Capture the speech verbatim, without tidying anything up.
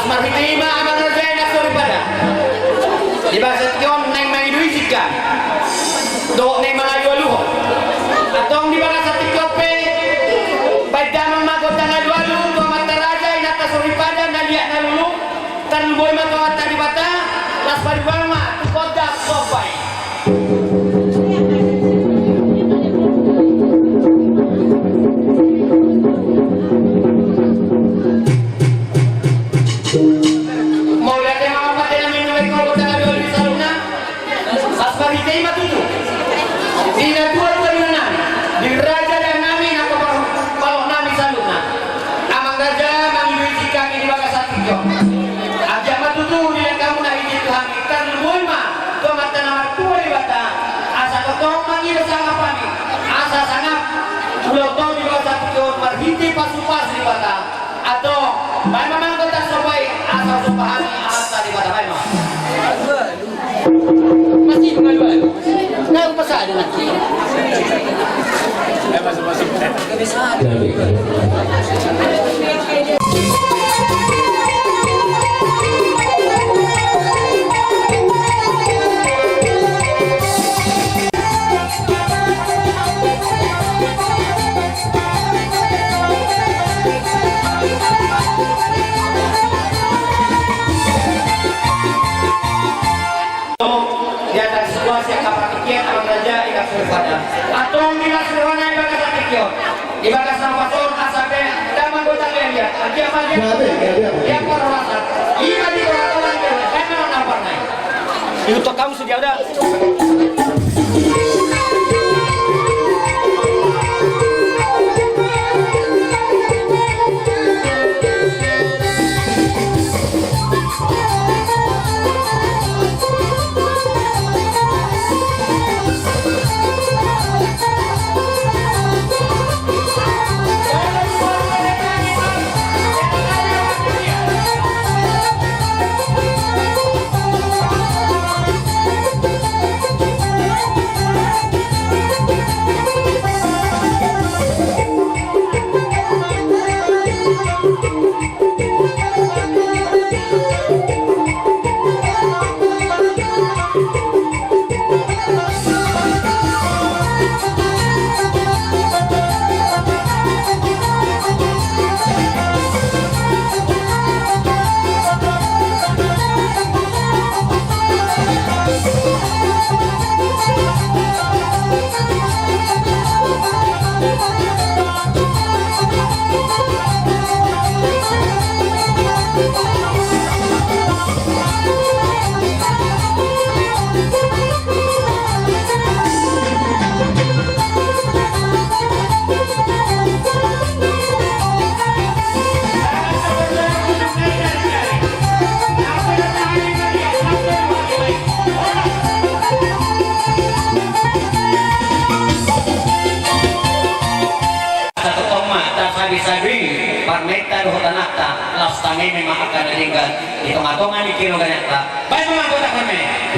Marhite i ma amang raja i na soripada. Di bagasan tingki on naeng mangido izin hami dohot naeng mangalualuhon. Antong di bagasan tingki on pe baen damang ma gondang alualu tu amanta raja, inanta soripada, na liat na lolo. Tarlumobi ma tu Amanta Debata, las paduahon ma tu gondang somba i. Mauliate ma amang pande nami, nunga ingkon gondang alualu di saluhutna. Las marhite i ma tutu di natuatua ni inanami, di raja dainami nang palohnami saluhutna. Amang raja, mangido izin hami di bagasan tingki on. Anggiat ma tutu dilehon hamuna izin tu hami, tarlumobi ma tu amanta na martua Debata, asa tongtong mangido sangap hami, asa sangap ulaonta di bagasan tingki on marhite pasupasu ni Debata. Antong, baen ma amang gondang somba i, asa husomba hami Amanta Debata, baen ma. Masih mengalualu. Kau pasal dengan kita. Di atas situasi angka partingkian, amang raja, inanta soripada. Antong di las rohana di bagasan tingki on. Di bagasan napas on asa pe damang gondang liat-liat. Anggiat ma dia. Dia parhorasan. Ima di parhorasan dia. Baen ma na parna i. Ihuthon hamu sude au da. Asa tongtong ma tasabi-sabi parmenta dohot anakta, laos tameme ma angka na denggan di tonga-tonga ni hinogaanta. Baen ma amang gondang parmenta.